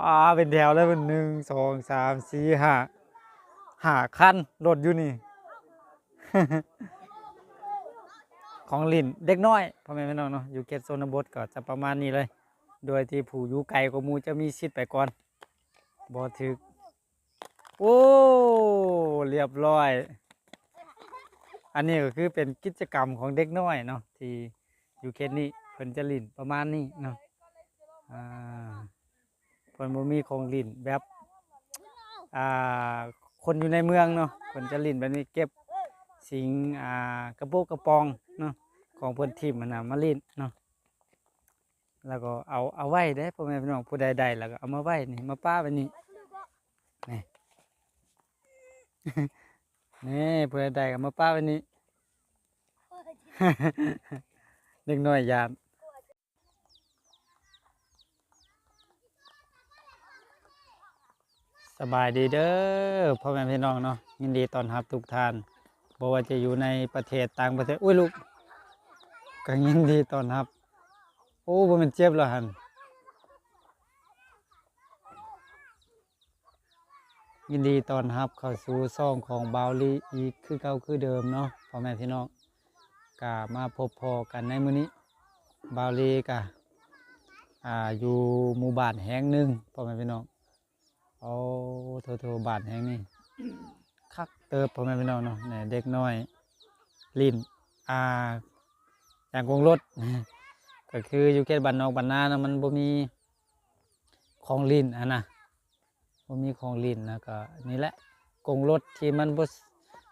ອາ ເປັນແຖວເລີຍ ເປັນ ໜຶ່ງ ສອງ ສາມ ສີ່ ຫ້າ ຫ້າຄັນ ລົດຢູ່ນີ້ ຂອງຫຼິ້ນເດັກນ້ອຍ ພໍ່ແມ່ພີ່ນ້ອງເນາະ. ຢູ່ເຂດຊົນນະບົດກໍຈະປະມານນີ້ເລີຍ ໂດຍທີ່ຜູ້ຢູ່ໄກກວ່າໝູ່ຈະມີສິດໄປກ່ອນ ບໍ່ຖືກ. ໂອ້ ລຽບຮ້ອຍ. ອັນນີ້ກໍຄືເປັນກິດຈະກຳຂອງເດັກນ້ອຍເນາະ ທີ່ຢູ່ເຂດນີ້ເພິ່ນຈະຫຼິ້ນປະມານນີ້ເນາະ. ອາ ເພິ່ນບໍ່ມີຂອງຫຼິ້ນແບບ ອ່າ ຄົນຢູ່ໃນເມືອງເນາະ ເພິ່ນຈະຫຼິ້ນແບບນີ້ ເກັບສິ່ງ ອ່າ ກະໂປະກະປອງເນາະ ຂອງເພິ່ນຖິ້ມຫັ້ນນະ ມາຫຼິ້ນເນາະ. ແລ້ວກໍເອົາ ເອົາໄວ້ເດ້ ພໍ່ແມ່ພີ່ນ້ອງ ຜູ້ໃດໄດ້ແລ້ວກໍເອົາມາໄວ້ນີ້ ມາປະໄວ້ນີ້ ນີ້ ນີ້ ຜູ້ໃດໄດ້ກໍມາປະໄວ້ນີ້ ເດັກນ້ອຍຢ້ານ. ສະບາຍດີເດີ ພໍ່ແມ່ພີ່ນ້ອງເນາະ ຍິນດີຕ້ອນຮັບທຸກທ່ານ ບໍ່ວ່າຈະຢູ່ໃນປະເທດ ຕ່າງປະເທດ ໂອ້ຍ ລູກ ກໍຍິນດີຕ້ອນຮັບ. ໂອ້ ບໍ່ແມ່ນເຈັບແລ້ວຫັ້ນ. ຍິນດີຕ້ອນຮັບເຂົ້າສູ່ຊ່ອງຂອງບ່າວລີອີກຄືເກົ່າຄືເດີມເນາະ ພໍ່ແມ່ພີ່ນ້ອງ. ກະມາພົບພໍ້ກັນໃນມື້ນີ້ ບ່າວລີກະ ອ່າ ຢູ່ໝູ່ບ້ານແຫ່ງໜຶ່ງ ພໍ່ແມ່ພີ່ນ້ອງ. ໂອ້ ໂທໆ ບ້ານແຫ່ງນີ້ຄັກເຕີບ ພໍ່ແມ່ພີ່ນ້ອງເນາະ. ແນ່ ເດັກນ້ອຍຫຼິ້ນ ອ່າ ຢ່າງກົງລົດ ກໍຄືຢູ່ເຂດບ້ານນອກບ້ານນານະ ມັນບໍ່ມີຂອງຫຼິ້ນຫັ້ນນະ ບໍ່ມີຂອງຫຼິ້ນ ແລ້ວກໍນີ້ແຫຼະ ກົງລົດທີ່ມັນບໍ່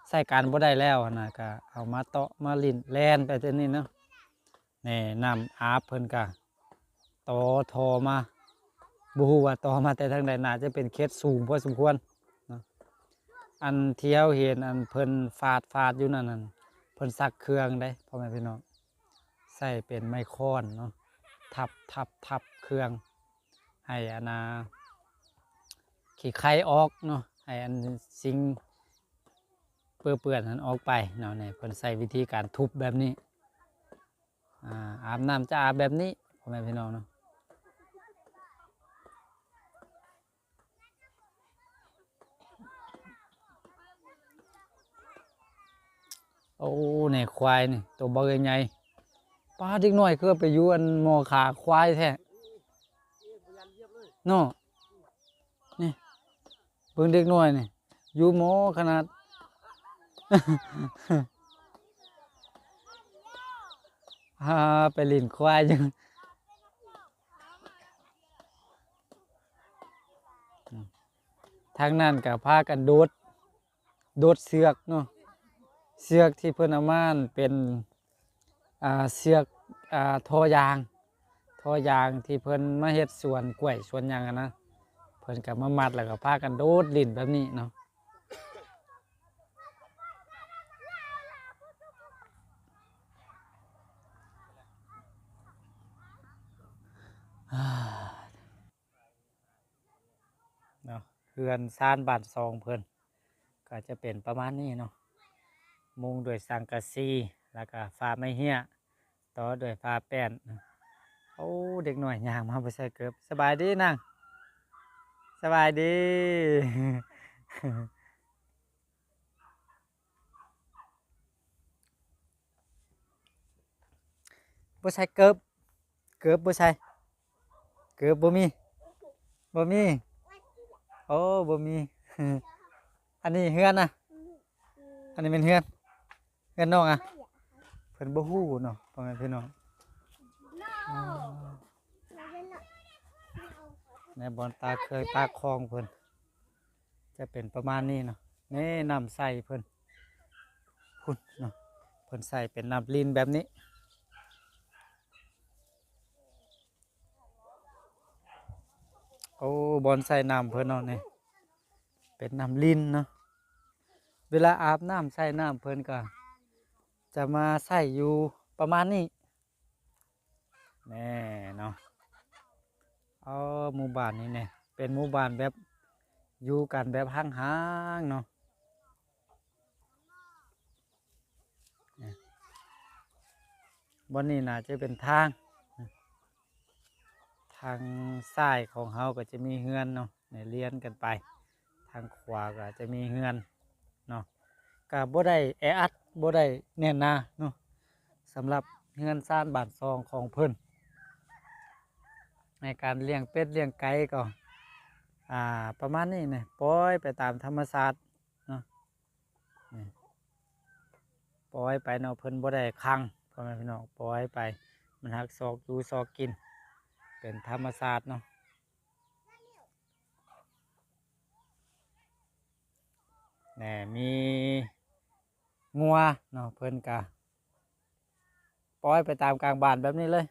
ໃຊ້ການບໍ່ໄດ້ແລ້ວຫັ້ນນະ ກໍເອົາມາເຕາະມາຫຼິ້ນ ແລ່ນໄປແຕ່ນີ້ເນາະ. ແນ່ ນ້ຳອາບເພິ່ນກະຕໍ່ທໍ່ມາ ບໍ່ຮູ້ວ່າຕໍ່ມາແຕ່ທາງໃດ ໜ້າຈະເປັນເຂດສູງພໍສົມຄວນເນາະ. ອັນທີ່ເຮົາເຫັນ ອັນເພິ່ນຟາດໆຢູ່ນັ້ນ ນັ້ນ ເພິ່ນຊັກເຄື່ອງເດ້ ພໍ່ແມ່ພີ່ນ້ອງ ໃຊ້ເປັນໄມ້ຄ້ອນເນາະ ທັບໆໆ ເຄື່ອງ ໃຫ້ອັນນ່າ ຂີ້ໄຄອອກເນາະ ໃຫ້ອັນສິ່ງເປື້ອນນັ້ນອອກໄປເນາະ. ນີ້ເພິ່ນໃຊ້ວິທີການທຸບແບບນີ້ ອາ ອາບນ້ຳຈະອາບແບບນີ້ ພໍ່ແມ່ພີ່ນ້ອງເນາະ. ໂອ້ ແນ່ ຄວາຍນີ້ໂຕບັກໃຫຍ່ໆ. ປ້າ ເດັກນ້ອຍຄືໄປຢູ່ອັນໝໍຂາຄວາຍແທ້ເນາະ. ນີ້ ເບິ່ງເດັກນ້ອຍນີ້ ຢູ່ໝໍຂະໜາດ ຫາໄປຫຼິ້ນຄວາຍຢູ່. ທາງນັ້ນກໍພາກັນໂດດ ໂດດເຊືອກເນາະ ເຊືອກທີ່ເພິ່ນເອົາມາເປັນ ອ່າ ເຊືອກ ອ່າ ທໍ່ຢາງ ທໍ່ຢາງທີ່ເພິ່ນມາເຮັດສວນກ້ວຍສວນຫຍັງຫັ້ນນະ ເພິ່ນກໍມາມັດ ແລ້ວກໍພາກັນໂດດຫຼິ້ນແບບນີ້ເນາະ. ເນາະ ເຮືອນຊານບ້ານຊ່ອງເພິ່ນກໍຈະເປັນປະມານນີ້ເນາະ ມຸງດ້ວຍສັງກະສີ ແລ້ວກໍຝາໄມ້ເຮ້ຍ ຕໍ່ດ້ວຍຝາແປ້ນ. ໂອ້ ເດັກນ້ອຍຍ່າງມາບໍ່ໃສ່ເກີບ. ສະບາຍດີນາງ ສະບາຍດີ. ບໍ່ໃສ່ເກີບ ເກີບບໍ່ໃສ່ ເກີບບໍ່ມີ ບໍ່ມີ. ໂອ້ ບໍ່ມີ. ອັນນີ້ເຮືອນນະ ອັນນີ້ແມ່ນເຮືອນ ເຮືອນນ້ອງອະ ເພິ່ນບໍ່ຮູ້ເນາະ ພໍ່ແມ່ພີ່ນ້ອງ. ໃນບ່ອນຕາກເຄື່ອງຕາກຂອງເພິ່ນ ຈະເປັນປະມານນີ້ເນາະ. ແນ່ ນ້ຳໃສ່ເພິ່ນພຸ້ນເນາະ ເພິ່ນໃສ່ເປັນນ້ຳລິນແບບນີ້. ໂອ້ ບ່ອນໃສ່ນ້ຳເພິ່ນເນາະ ນີ້ເປັນນ້ຳລິນເນາະ. ເວລາອາບນ້ຳໃສ່ນ້ຳເພິ່ນກໍຈະມາໃສ່ຢູ່ປະມານນີ້. ແນ່ເນາະ ເອີ ໝູ່ບ້ານນີ້ແນ່ ເປັນໝູ່ບ້ານແບບຢູ່ກັນແບບຫ່າງໆເນາະ. ບ່ອນນີ້ໜ້າຈະເປັນທາງ ທ ທາງຊ້າຍຂອງເຮົາກໍຈະມີເຮືອນເນາະ ໃນລຽນກັນໄປ, ທາງຂວາກໍຈະມີເຮືອນເນາະ, ກໍບໍ່ໄດ້ແອອັດ ບໍ່ໄດ້ແໜ້ນໜາເນາະ ສຳລັບເຮືອນຊານບ້ານຊ່ອງຂອງເພິ່ນ. ໃນການລ້ຽງເປັດລ້ຽງໄກ່ກໍ ອ່າ ປະມານນີ້ນະ ປ່ອຍໄປຕາມທຳມະຊາດເນາະ ນີ້ ປ່ອຍໄປເນາະ, ເພິ່ນບໍ່ໄດ້ຂັງ ພໍ່ແມ່ພີ່ນ້ອງ, ປ່ອຍໄປ ມັນຮັກຊອກຢູ່ຊອກກິນເປັນທຳມະຊາດເນາະ. ແນ່ ມີງົວເນາະ ເພິ່ນກະປ່ອຍໄປຕາມກາງບ້ານແບບນີ້ເລີຍ.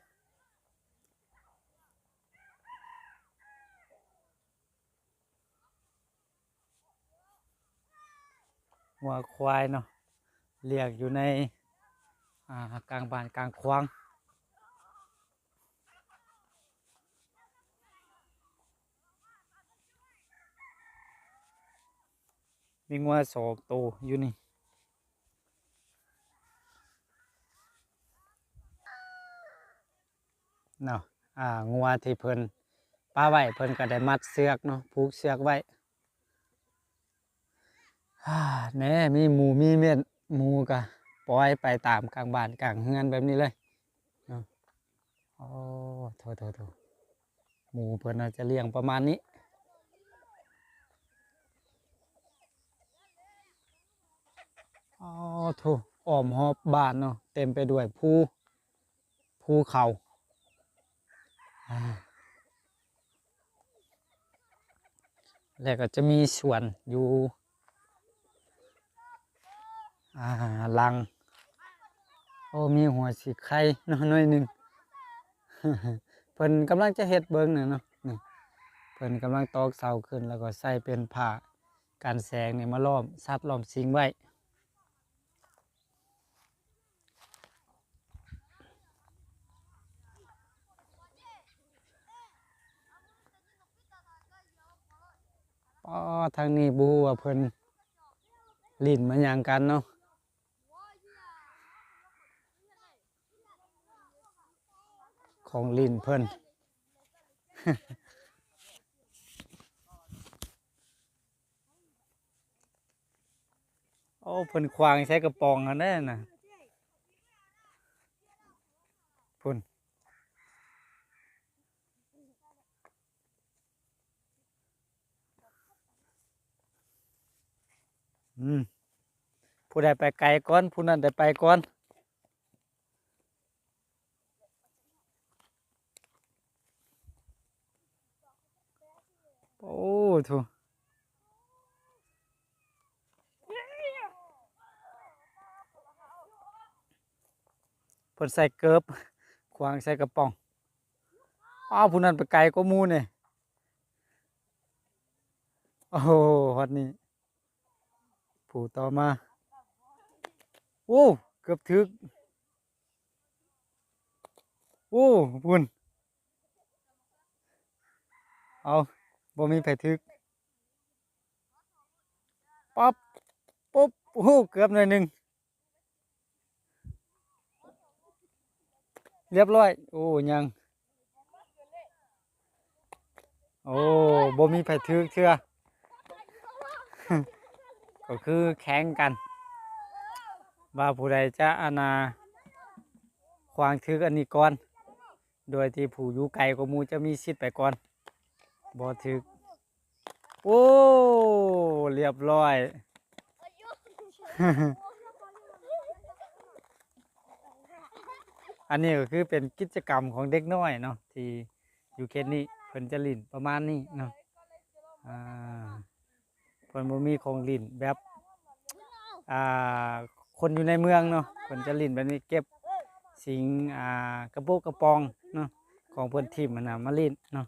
ງົວຄວາຍເນາະ ລ້ຽງຢູ່ໃນ ອ່າ ກາງບ້ານກາງຂວາງ. ມີງົວສອງໂຕຢູ່ນີ້ເນາະ. ອ່າ ງົວທີ່ເພິ່ນປະໄວ້ ເພິ່ນກໍໄດ້ມັດເຊືອກເນາະ ຜູກເຊືອກໄວ້. ແນ່ ມີໝູມີເມັດ ໝູກະປ່ອຍໄປຕາມກາງບ້ານກາງເຮືອນແບບນີ້ເລີຍເນາະ. ໂອ້ ໂຖໆໆ ໝູເພິ່ນອາດຈະລ້ຽງປະມານນີ້. ອໍ ໂຖ ອ້ອມຮອບບ້ານເນາະ ເຕັມໄປດ້ວຍພູ ພູເຂົາ ອ່າ ແລ້ວກໍຈະມີສວນຢູ່ ອ່າ ຫຼັງ. ໂອ້ ມີຫົວສີໄຄເນາະ ໜ້ອຍໜຶ່ງ. ເພິ່ນກຳລັງຈະເຮັດເບິ່ງນະເນາະ ນີ້ ເພິ່ນກຳລັງຕອກເສົາຂຶ້ນ ແລ້ວກໍໃສ່ເປັນຜ້າກັນແສງນີ້ມາລ້ອມ ສັດລ້ອມສິງໄວ້. ອໍ ທາງນີ້ບໍ່ຮູ້ວ່າເພິ່ນຫຼິ້ນມາຫຍັງກັນເນາະ ຂອງຫຼິ້ນເພິ່ນ. ໂອ້ ເພິ່ນຂວາງໃສ່ກະປ໋ອງຫັ້ນແຫຼະນະ ພຸ້ນ. ອືມ ຜູ້ໃດໄປໄກກ່ອນ ຜູ້ນັ້ນໄດ້ໄປກ່ອນ. ໂອ້ ໂທ້ ເພິ່ນໃສ່ເກີບ ຂວາງໃສ່ກະປ໋ອງ. ອ້າວ ຜູ້ນັ້ນໄປໄກກວ່າໝູ່ນີ້. ໂອ້ໂຫ ຮອດນີ້ ຜູ້ຕໍ່ມາ. ໂອ້ ເກືອບຖືກ. ໂອ້ ພຸ້ນ ເອົາ ບໍ່ມີໃຜຖືກ. ປັບ ປຸບ ໂອ້ ເກືອບໜ້ອຍໜຶ່ງ. ລຽບຮ້ອຍ. ໂອ້ ຍັງ. ໂອ້ ບໍ່ມີໃຜຖືກເທື່ອ. ກໍຄືແຂ່ງກັນ ວ່າຜູ້ໃດຈະ ອັນນ່າ ຂວາງຖືກອັນນີ້ກ່ອນ ໂດຍທີ່ຜູ້ຢູ່ໄກກວ່າໝູ່ຈະມີສິດໄປກ່ອນ. ບໍ່ຖືກ. ໂອ້ ລຽບຮ້ອຍ. ອັນນີ້ກໍຄືເປັນກິດຈະກຳຂອງເດັກນ້ອຍເນາະ ທີ່ຢູ່ເຂດນີ້ເພິ່ນຈະຫຼິ້ນປະມານນີ້ເນາະ. ອ່າ ເພິ່ນບໍ່ມີຂອງຫຼິ້ນແບບ ອ່າ ຄົນຢູ່ໃນເມືອງເນາະ ເພິ່ນຈະຫຼິ້ນແບບນີ້ ເກັບສິ່ງ ອ່າ ກະໂປະກະປ໋ອງເນາະ ຂອງເພິ່ນຖິ້ມຫັ້ນນະ ມາຫຼິ້ນເນາະ.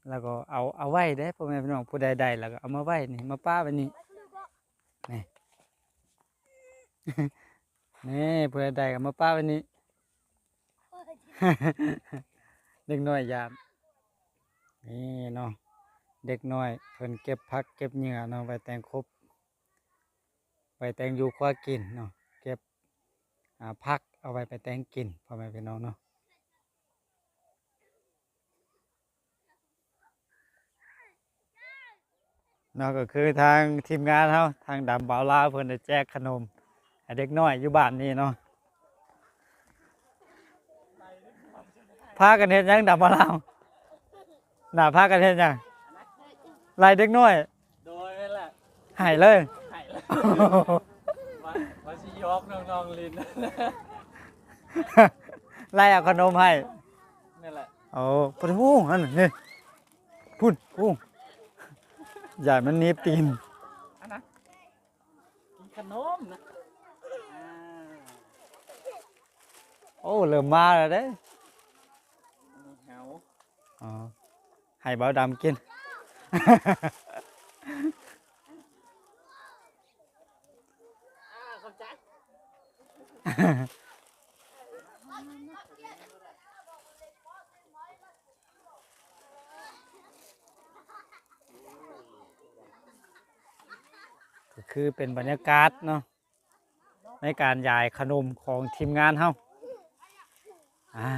ແລ້ວກໍເອົາ ເອົາໄວ້ເດ້ພໍ່ແມ່ພີ່ນ້ອງ ຜູ້ໃດໄດ້ແລ້ວກໍເອົາມາໄວ້ນີ້ ມາປະໄວ້ນີ້ ນີ້ ນີ້ ຜູ້ໃດໄດ້ກໍມາປະໄວ້ນີ້. ເດັກນ້ອຍຢ້ານ. ນີ້ເນາະ ເດັກນ້ອຍເພິ່ນເກັບຜັກເກັບເຫຍື່ອເນາະ ໄວ້ແຕ່ງຄົບ ໄວ້ແຕ່ງຢູ່ຄົວກິນເນາະ ເກັບ ອ່າ ຜັກເອົາໄວ້ໄປແຕ່ງກິນ ພໍ່ແມ່ພີ່ນ້ອງເນາະ. ເນາະ ກໍຄືທາງທີມງານເຮົາ ທາງດຳບ່າວລາວ ເພິ່ນໄດ້ແຈກຂະໜົມໃຫ້ເດັກນ້ອຍຢູ່ບ້ານນີ້ເນາະ. ພາກັນເຮັດຫຍັງດຳບ່າວລາວ? ໜ້າ ພາກັນເຮັດຫຍັງ? ໄລ່ເດັກນ້ອຍ? ໂດຍ ແມ່ນແຫຼະ ໃຫ້ເລີຍ ໃຫ້ເລີຍ ວ່າ ວ່າຊິຫຍອກນ້ອງໆຫຼິ້ນ ໄລ່ເອົາຂະໜົມໃຫ້ ແມ່ນແຫຼະ. ໂອ້ ພຸ້ນ ຫັ້ນນີ້ ພຸ້ນ ໂອ້ ຢ້ານມັນໜີບຕີນ ອັນນະ ກິນຂະໜົມນະ ອ່າ ໂອ້ ເລີ່ມມາແລ້ວເດ້ ເຫາ ອໍ ໃຫ້ບ່າວດຳກິນ ອ່າ ຂອບໃຈ. ກໍຄືເປັນບັນຍາກາດເນາະ ໃນການຢາຍຂະໜົມຂອງທີມງານເຮົາ ອ່າ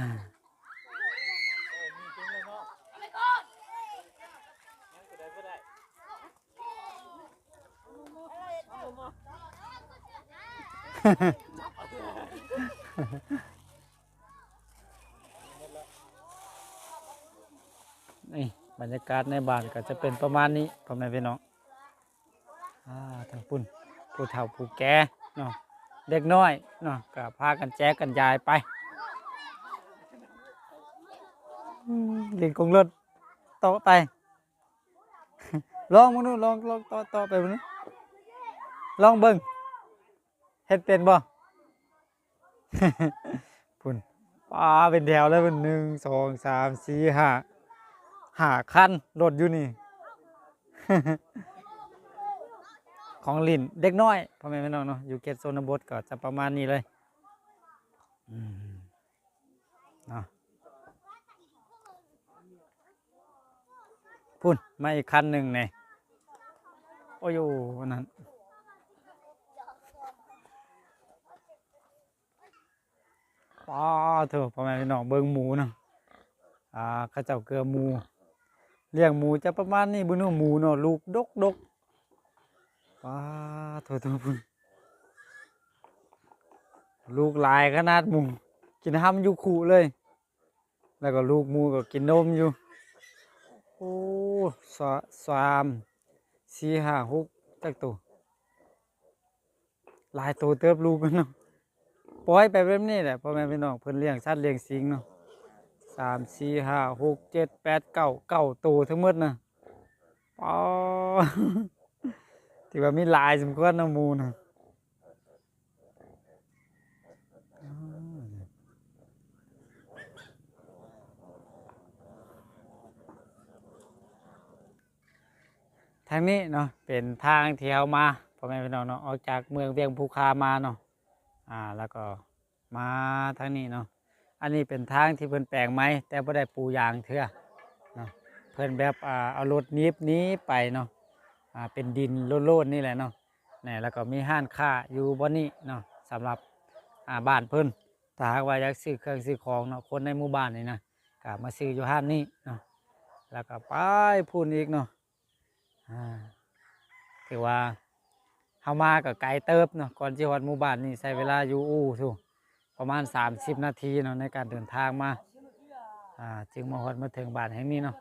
ນີ້ ບັນຍາກາດໃນບ້ານກໍຈະເປັນປະມານນີ້ ພໍ່ແມ່ພີ່ນ້ອງ. ອ່າ ທາງພຸ້ນ ຜູ້ເຖົ້າຜູ້ແກ່ເນາະ ເດັກນ້ອຍເນາະ ກໍພາກັນແຈກກັນຢາຍໄປ ອືມ ຫຼິ້ນກົງລົດເຕາະໄປ ລອງເບິ່ງດູ ລອງ ລອງເຕາະ ເຕາະໄປເບິ່ງດູ ລອງເບິ່ງ ເຮັດເປັນບໍ່? ພຸ້ນ ປາ ເປັນແຖວເລີຍ ໜຶ່ງ ສອງ ສາມ ສີ່ ຫ້າ ຫ້າຄັນລົດຢູ່ນີ້ ຂອງຫຼິ້ນເດັກນ້ອຍ ພໍ່ແມ່ພີ່ນ້ອງເນາະ ຢູ່ເຂດຊົນນະບົດກໍຈະປະມານນີ້ເລີຍ ອືມ ເນາະ. ພຸ້ນ ມາອີກຄັນໜຶ່ງນີ້ ໂອ້ຍ ອັນນັ້ນ ປາໂທ້ ພໍ່ແມ່ພີ່ນ້ອງ ເບິ່ງໝູເນາະ ອ່າ ເຂົາເຈົ້າເກືອໝູ ລ້ຽງໝູຈະປະມານນີ້ ເບິ່ງດູໝູເນາະ ລູກດົກໆ ປາໂທ້ໆ ພຸ້ນ ລູກຫຼາຍຂະໜາດໝູ ກິນຮຳຢູ່ຄຸເລີຍ. ແລ້ວກໍລູກໝູກໍກິນນົມຢູ່ ໂອ້ ສາມ ສີ່ ຫ້າ ຫົກ ຈັກໂຕ ຫຼາຍໂຕເຕີບລູກເນາະ ປ່ອຍໄປແບບນີ້ແຫຼະ ພໍ່ແມ່ພີ່ນ້ອງ ເພິ່ນລ້ຽງສັດລ້ຽງສິ່ງເນາະ ສາມ ສີ່ ຫ້າ ຫົກ ເຈັດ ແປດ ເກົ້າ ເກົ້າໂຕທັງໝົດນະ ປາ ຖືວ່າມີຫຼາຍສົມຄວນເນາະໝູນະ. ທາງນີ້ເນາະ ເປັນທາງທີ່ເຮົາມາ ພໍ່ແມ່ພີ່ນ້ອງເນາະ ອອກຈາກເມືອງວຽງພູຄາມາເນາະ ອ່າ ແລ້ວກໍ ມາທາງນີ້ເນາະ ອັນນີ້ເປັນທາງທີ່ເພິ່ນແປງໃໝ່ ແຕ່ບໍ່ໄດ້ປູຢາງເທື່ອເນາະ ເພິ່ນແບບ ອ່າ ເອົາລົດໜີບໜີໄປເນາະ ອ່າ ເປັນດິນໂລນໆນີ້ແຫຼະເນາະ ແນ່ ແລ້ວກໍມີຮ້ານຄ້າຢູ່ບ່ອນນີ້ເນາະ ສຳລັບ ອ່າ ບ້ານເພິ່ນ ຖ້າຫາກວ່າຢາກຊື້ເຄື່ອງຊື້ຂອງເນາະ ຄົນໃນໝູ່ບ້ານນີ້ນະ ກໍມາຊື້ຢູ່ຮ້ານນີ້ເນາະ ແລ້ວກໍໄປພຸ້ນອີກເນາະ. ອ່າ ຖືວ່າເຮົາມາກໍໄກເຕີບເນາະ ກ່ອນຊິຮອດໝູ່ບ້ານນີ້ໃຊ້ເວລາຢູ່ອູ່ທຸ ປະມານສາມສິບນາທີເນາະ ໃນການເດີນທາງມາ ອ່າ ຈຶ່ງມາຮອດມາເຖິງບ້ານແຫ່ງນີ້ເນາະ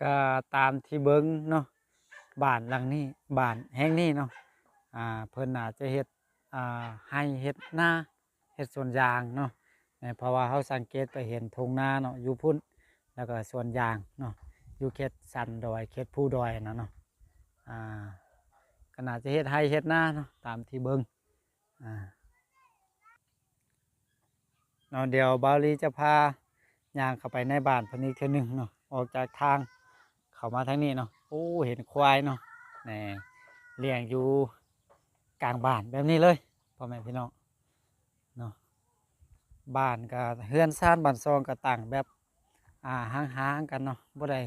ກໍຕາມທີ່ເບິ່ງເນາະ ບ້ານຫຼັງນີ້ ບ້ານແຫ່ງນີ້ເນາະ ອ່າ ເພິ່ນໜ້າຈະເຮັດ ອ່າ ໄຮ່ເຮັດນາ ເຮັດສວນຢາງເນາະ ເພາະວ່າເຮົາສັງເກດໄປເຫັນທົ່ງນາເນາະ ຢູ່ພຸ້ນ ແລ້ວກໍສວນຢາງເນາະ ຢູ່ເຂດສັນດອຍ ເຂດພູດອຍຫັ້ນນະເນາະ ອ່າ ກໍໜ້າຈະເຮັດໄຮ່ເຮັດນາເນາະ ຕາມທີ່ເບິ່ງ ອ່າ ເນາະ ດຽວບ່າວລີຈະພາຍ່າງເຂົ້າໄປໃນບ້ານເພິ່ນອີກເທື່ອໜຶ່ງເນາະ ອອກຈາກທາງເຂົ້າມາທາງນີ້ເນາະ ໂອ້ ເຫັນຄວາຍເນາະ ແນ່ ລ້ຽງຢູ່ກາງບ້ານແບບນີ້ເລີຍ ພໍ່ແມ່ພີ່ນ້ອງເນາະ ບ້ານກໍເຮືອນຊານບ້ານຊ່ອງກໍຕັ້ງແບບ ອ່າ ຫ່າງໆກັນເນາະ ບໍ່ໄດ້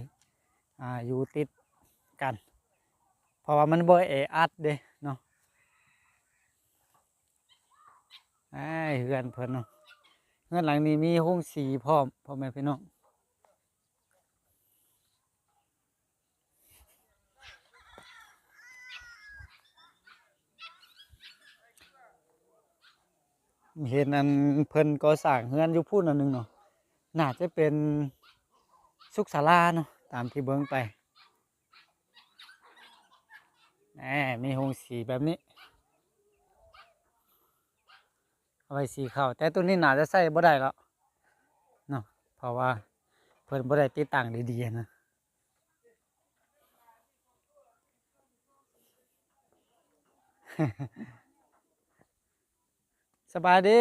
ອ່າ ຢູ່ຕິດກັນ ເພາະວ່າມັນບໍ່ແອອັດເດ້ເນາະ ອ້າຍ ເຮືອນເພິ່ນເນາະ ເຮືອນຫຼັງນີ້ມີໂຮງສີພ້ອມ ພໍ່ແມ່ພີ່ນ້ອງ ເ ເຫັນອັນເພິ່ນກໍ່ສ້າງເຮືອນຢູ່ພຸ້ນອັນໜຶ່ງເນາະ ໜ້າຈະເປັນສຸກສາລາເນາະ ຕາມທີ່ເບິ່ງໄປ. ແໜ່ ມີໂຮງສີແບບນີ້ ເອົາໄວ້ສີເຂົ້າ ແຕ່ໂຕນີ້ໜ້າຈະໃຊ້ບໍ່ໄດ້ແລ້ວເນາະ ເພາະວ່າເພິ່ນບໍ່ໄດ້ຕິດຕັ້ງດີໆນະ. ສະບາຍດີ.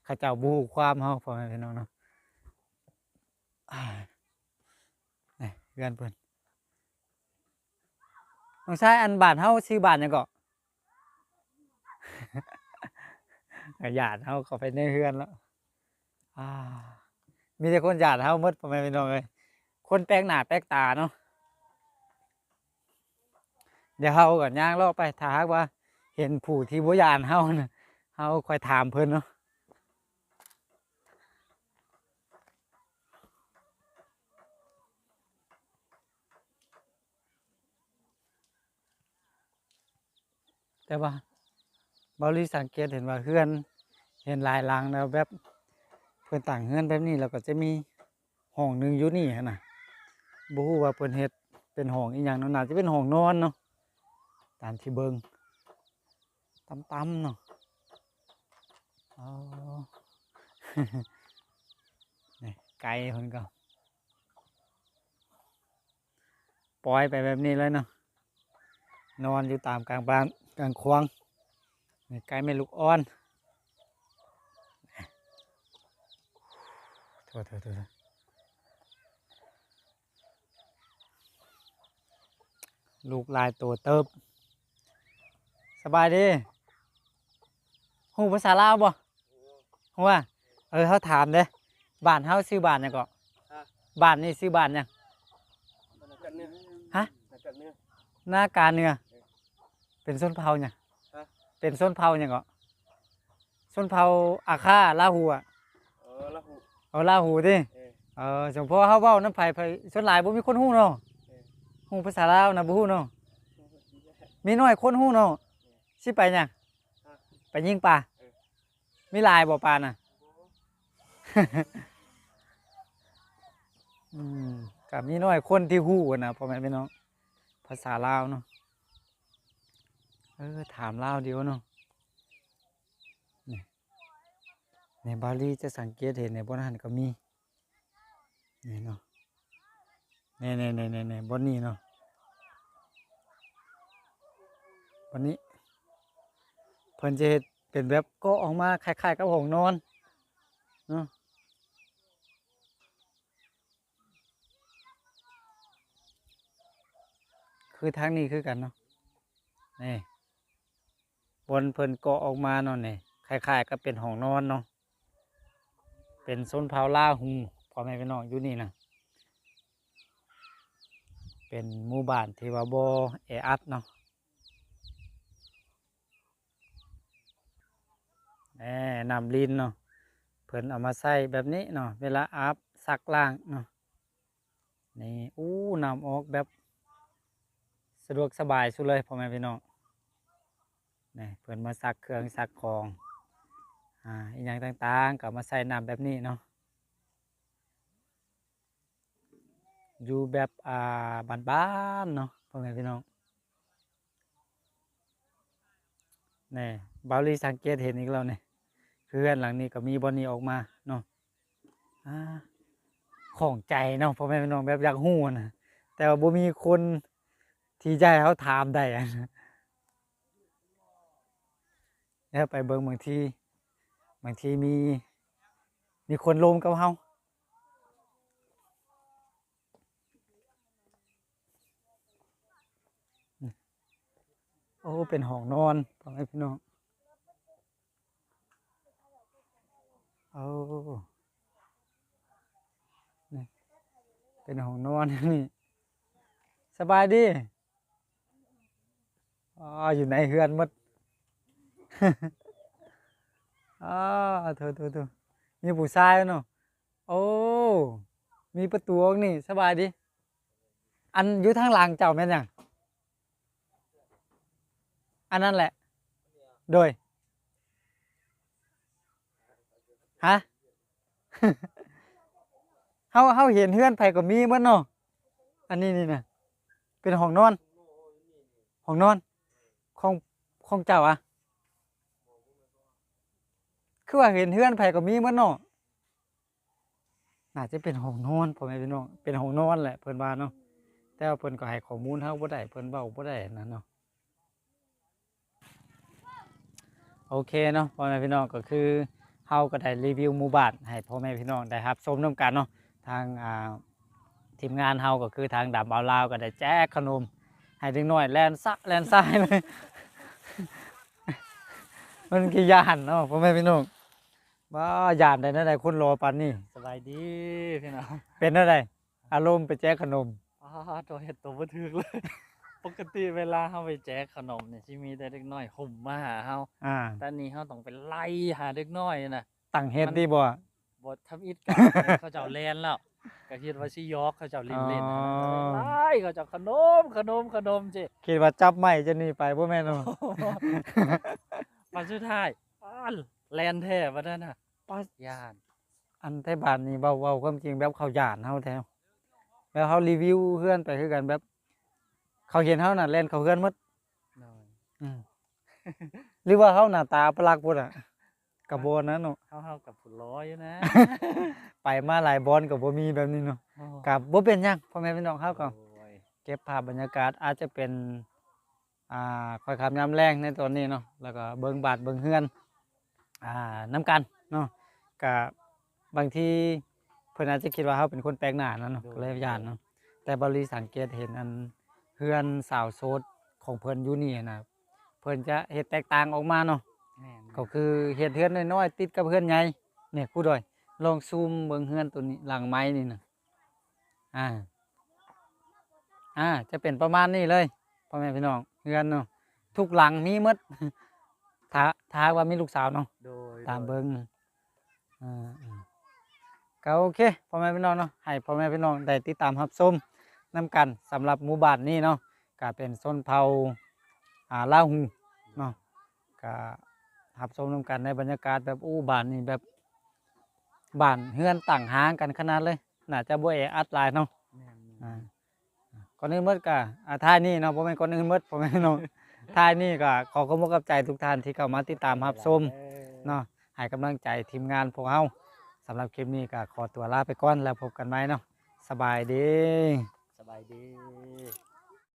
ເຂົາເຈົ້າບໍ່ຮູ້ຄວາມເຮົາ ພໍ່ແມ່ພີ່ນ້ອງເນາະ. ນີ້ເຮືອນເພິ່ນ. ນ້ອງຊາຍ ອັນບ້ານເຮົາຊື່ບ້ານຫຍັງເກາະ? ຍາດເຮົາເຂົ້າໄປໃນເຮືອນແລ້ວ. ອາ ມີແຕ່ຄົນຍາດເຮົາໝົດ ພໍ່ແມ່ພີ່ນ້ອງເອີຍ. ຄົນແປກໜ້າແປກຕາເນາະ. ດຽວເຮົາກໍຍ່າງເລາະໄປ ຖ້າຫາກວ່າເຫັນຜູ້ທີ່ບໍ່ຢ້ານເຮົານະ ເຮົາຄ່ອຍຖາມເພິ່ນເນາະ. ແຕ່ວ່າເບົາລີສັງເກດເຫັນວ່າເຮືອນ ເຫັນຫຼາຍຫຼັງແລ້ວ ແບບເພິ່ນຕັ້ງເຮືອນແບບນີ້ ແລ້ວກໍຈະມີຫ້ອງໜຶ່ງຢູ່ນີ້ຫັ້ນນະ. ບໍ່ຮູ້ວ່າເພິ່ນເຮັດເປັນຫ້ອງອີ່ຫຍັງເນາະ ໜ້າຈະເປັນຫ້ອງນອນເນາະ ຕາມທີ່ເບິ່ງຕ່ຳໆເນາະ. ອໍ ນີ້ໄກ່ເພິ່ນກໍ ປ່ອຍໄປແບບນີ້ເລີຍເນາະ ນອນຢູ່ຕາມກາງບ້ານກາງຂວາງ. ນີ້ໄກ່ແມ່ລູກອ່ອນ ໂທໆໆ ລູກຫຼາຍໂຕເຕີບ. ສະບາຍດີ. ຮູ້ພາສາລາວບໍ່? ຮູ້ວ່າ ເອີ ເຮົາຖາມເດ້ ບ້ານເຮົາຊື່ບ້ານຫຍັງເກາະ? ຮະ? ບ້ານນີ້ຊື່ບ້ານຫຍັງ? ນາກາກເໜືອ. ຮະ? ນາກາກເໜືອ. ນາກາເໜືອ. ເອີ ເປັນຊົນເຜົ່າຫຍັງ? ຮະ? ເປັນຊົນເຜົ່າຫຍັງເກາະ? ຊົນເຜົ່າອາຄາ ລາຫູອະ. ເອີ ລາຫູ. ເອີ ລາຫູຕິ. ເອີ ເອີ ສົມພໍເຮົາເວົ້ານຳໃຜ ໃຜ ສ່ວນຫຼາຍບໍ່ມີຄົນຮູ້ເນາະ. ເອີ ຮູ້ພາສາລາວນະບໍ່ຮູ້ເນາະ. ມີໜ້ອຍຄົນຮູ້ເນາະ. ເອີ ຊິໄປຫຍັງ? ຮະ? ໄປຍິງປາ. ເອີ ມີຫຼາຍບໍ່ປານະ? ບໍ່. ອືມ ກໍມີໜ້ອຍຄົນທີ່ຮູ້ນະ ພໍ່ແມ່ພີ່ນ້ອງ ພາສາລາວເນາະ. ເອີ ຖາມລາວດຽວເນາະ. ນີ້ ໃນບາລີຈະສັງເກດເຫັນໃນບ່ອນຫັ້ນກໍມີ ນີ້ເນາະ. ນີ້ໆໆໆ ບ່ອນນີ້ເນາະ ບ່ອນນີ້ ເພິ່ນຈະເຮັດເປັນແບບກໍອອກມາຄ້າຍໆກັບຫ້ອງນອນເນາະ. ຄືທາງນີ້ຄືກັນເນາະ ນີ້ ບ່ອນເພິ່ນກໍອອກມາເນາະ ນີ້ ຄ້າຍໆກັບເປັນຫ້ອງນອນເນາະ. ເປັນຊົນເຜົ່າລາຫູ ພໍ່ແມ່ພີ່ນ້ອງ ຢູ່ນີ້ນະ ເປັນໝູ່ບ້ານທີ່ວ່າບໍ່ແອອັດເນາະ. ແນ່ ນ້ຳລິນເນາະ ເພິ່ນເອົາມາໃຊ້ແບບນີ້ເນາະ ເວລາອາບຊັກລ້າງເນາະ. ນີ້ ໂອ້ ນ້ຳອອກແບບສະດວກສະບາຍສຸດເລີຍ ພໍ່ແມ່ພີ່ນ້ອງ. ນີ້ ເພິ່ນມາຊັກເຄື່ອງຊັກຂອງ ອາ ອີ່ຫຍັງຕ່າງໆ ກໍເອົາມາໃສ່ນ້ຳແບບນີ້ເນາະ. ຢູ່ແບບ ອ່າ ບ້ານໆເນາະ ພໍ່ແມ່ພີ່ນ້ອງ. ແນ່ ບ່າວລີສັງເກດເຫັນອີກແລ້ວນີ້ ເຮືອນຫຼັງນີ້ກໍມີບ່ອນນີ້ອອກມາເນາະ. ອາ ຂ້ອງໃຈເນາະ ພໍ່ແມ່ພີ່ນ້ອງ ແບບຢາກຮູ້ນະ ແຕ່ວ່າບໍ່ມີຄົນທີ່ຈະໃຫ້ເຮົາຖາມໄດ້. ແລ້ວໄປເບິ່ງ ບາງທີ ບາງທີມີ ມີຄົນລົມກັບເຮົາ. ໂອ້ ເປັນຫ້ອງນອນ ພໍ່ແມ່ພີ່ນ້ອງ. ໂອ້ ນີ້ເປັນຫ້ອງນອນນີ້. ສະບາຍດີ. ອໍ ຢູ່ໃນເຮືອນໝົດ. ອໍ ໂທໆໆ ມີຜູ້ຊາຍເນາະ. ໂອ້ ມີປະຕູອອກນີ້. ສະບາຍດີ. ອັນຢູ່ທາງຫຼັງເຈົ້າແມ່ນຫຍັງ? ອັນນັ້ນແຫຼະ. ໂດຍ. ຮະ ເຮົາ ເຮົາເຫັນເຮືອນໃຜກໍມີໝົດເນາະ. ອັນນີ້ນີ້ນະ ເປັນຫ້ອງນອນ ຫ້ອງນອນຂອງ ຂອງເຈົ້າອະ. ຄືວ່າເຫັນເຮືອນໃຜກໍມີໝົດເນາະ. ໜ້າຈະເປັນຫ້ອງນອນ ພໍ່ແມ່ພີ່ນ້ອງ ເປັນຫ້ອງນອນແຫຼະເພິ່ນວ່າເນາະ. ແຕ່ວ່າເພິ່ນກໍໃຫ້ຂໍ້ມູນເຮົາບໍ່ໄດ້ ເພິ່ນເວົ້າບໍ່ໄດ້ຫັ້ນນະເນາະ. ໂອເຄເນາະ ພໍ່ແມ່ພີ່ນ້ອງ ກໍຄືເຮົາກໍໄດ້ຣີວິວໝູ່ບ້ານໃຫ້ພໍ່ແມ່ພີ່ນ້ອງໄດ້ຮັບຊົມນຳກັນເນາະ. ທາງ ອ່າ ທີມງານເຮົາກໍຄືທາງດຳບ່າວລາວກໍໄດ້ແຈກຂະໜົມໃຫ້ເດັກນ້ອຍແລ່ນຊະແລ່ນຊາຍເລີຍ. ມັນຄືຢ້ານເນາະ ພໍ່ແມ່ພີ່ນ້ອງ. ວ້າ ຢ້ານໄດ້ແນວໃດຄົນຫຼໍ່ປານນີ້. ສະບາຍດີພີ່ນ້ອງ. ເປັນແນວໃດ ອາລົມໄປແຈກຂະໜົມ? ອ້າ ໂຕເຮັດໂຕບໍ່ຖືກເລີຍ. ປົກກະຕິເວລາເຮົາໄປແຈກຂະໜົມນີ້ ຊິມີແຕ່ເດັກນ້ອຍຫຸ້ມມາຫາເຮົາ. ອ່າ ແຕ່ນີ້ເຮົາຕ້ອງໄປໄລ່ຫາເດັກນ້ອຍນະ. ຕັ້ງເຮັດດີບໍ່? ບໍ່ ທຳອິດກະເຂົາເຈົ້າແລ່ນແລ້ວ ກະຄິດວ່າຊິຫຍອກເຂົາເຈົ້າຫຼິ້ນໆ. ອໍ ຫັ້ນນະ ໄລ່ເຂົາເຈົ້າ ຂະໜົມ ຂະໜົມ ຂະໜົມຊີ້ ຄິດວ່າຈັບໄມ້ຈະໜີໄປ ບໍ່ແມ່ນເນາະ. ບັດສຸດທ້າຍ ປາ ແລ່ນແທ້ບັດນັ້ນນະ ປາ ຢ້ານ. ອັນໄທບ້ານນີ້ເວົ້າ ເວົ້າຄວາມຈິງແບບເຂົາຢ້ານເຮົາແທ້ ແບບເຮົາຣີວິວເຮືອນໄປຄືກັນ ແບບເຂົາເຫັນເຮົານະແລ່ນເຂົ້າເຮືອນໝົດ. ໂດຍ ອືມ ຫຼືວ່າເຮົາໜ້າຕາອັບປະລັກພຸ້ນນະ ກະບໍ່ນັ້ນເນາະ. ເຮົາ ເຮົາກະຜູ້ຫຼໍຢູ່ນະ ໄປມາຫຼາຍບ່ອນກະບໍ່ມີແບບນີ້ເນາະ. ໂອ້ ກະບໍ່ເປັນຫຍັງ ພໍ່ແມ່ພີ່ນ້ອງ ເຮົາກໍ ໂດຍ ເກັບພາບບັນຍາກາດ ອາດຈະເປັນ ອ່າ ຄ່ອຍຄ່ຳຍາມແລງໃນຕອນນີ້ເນາະ ແລ້ວກໍເບິ່ງບ້ານເບິ່ງເຮືອນ ອ່າ ນຳກັນເນາະ. ກະບາງທີເພິ່ນອາດຈະຄິດວ່າເຮົາເປັນຄົນແປກໜ້ານັ້ນເນາະ ໂດຍ ກໍເລີຍຢ້ານເນາະ. ແຕ່ບ່າວລີສັງເກດເຫັນອັນເຮືອນສາວໂສດຂອງເພິ່ນຢູ່ນີ້ນະ ເພິ່ນຈະເຮັດແຕກຕ່າງອອກມາເນາະ. ແມ່ນ ກໍຄືເຮັດເຮືອນນ້ອຍໆຕິດກັບເຮືອນໃຫຍ່. ນີ້ ຄູດອຍ ລອງຊູມເບິ່ງເຮືອນໂຕນີ້ ຫຼັງໄມ້ນີ້ນະ. ອ່າ ອ່າ ຈະເປັນປະມານນີ້ເລີຍ ພໍ່ແມ່ພີ່ນ້ອງ ເຮືອນເນາະ ທຸກຫຼັງມີໝົດ ຖ້າ ຖ້າຫາກວ່າມີລູກສາວເນາະ. ໂດຍ ຕາມເບິ່ງ ໂດຍ ເອີ ເອີ ກໍໂອເຄ ພໍ່ແມ່ພີ່ນ້ອງເນາະ ໃຫ້ພໍ່ແມ່ພີ່ນ້ອງໄດ້ຕິດຕາມຮັບຊົມນຳກັນ ສຳລັບໝູ່ບ້ານນີ້ເນາະ ກໍເປັນຊົນເຜົ່າ ອ່າ ລາວຫູເນາະ. ກະຮັບຊົມນຳກັນໃນບັນຍາກາດແບບ ໂອ້ ບ້ານນີ້ແບບ ບ້ານເຮືອນຕັ້ງຫ່າງກັນຂະໜາດເລີຍ ໜ້າຈະບໍ່ແອອັດຫຼາຍເນາະ. ແມ່ນໆ ອ່າ ກ່ອນອື່ນໝົດກະ ອ່າ ທ້າຍນີ້ເນາະ ບໍ່ແມ່ນກ່ອນອື່ນໝົດ ພໍ່ແມ່ພີ່ນ້ອງ ທ້າຍນີ້ກະຂໍຂອບອົກຂອບໃຈທຸກທ່ານທີ່ເຂົ້າມາຕິດຕາມຮັບຊົມເນາະ ໃຫ້ກຳລັງໃຈທີມງານພວກເຮົາ. ສຳລັບຄລິບນີ້ກະຂໍຕົວລາໄປກ່ອນ ແລ້ວພົບກັນໃໝ່ເນາະ. ສະບາຍດີ ສະບາຍດີ.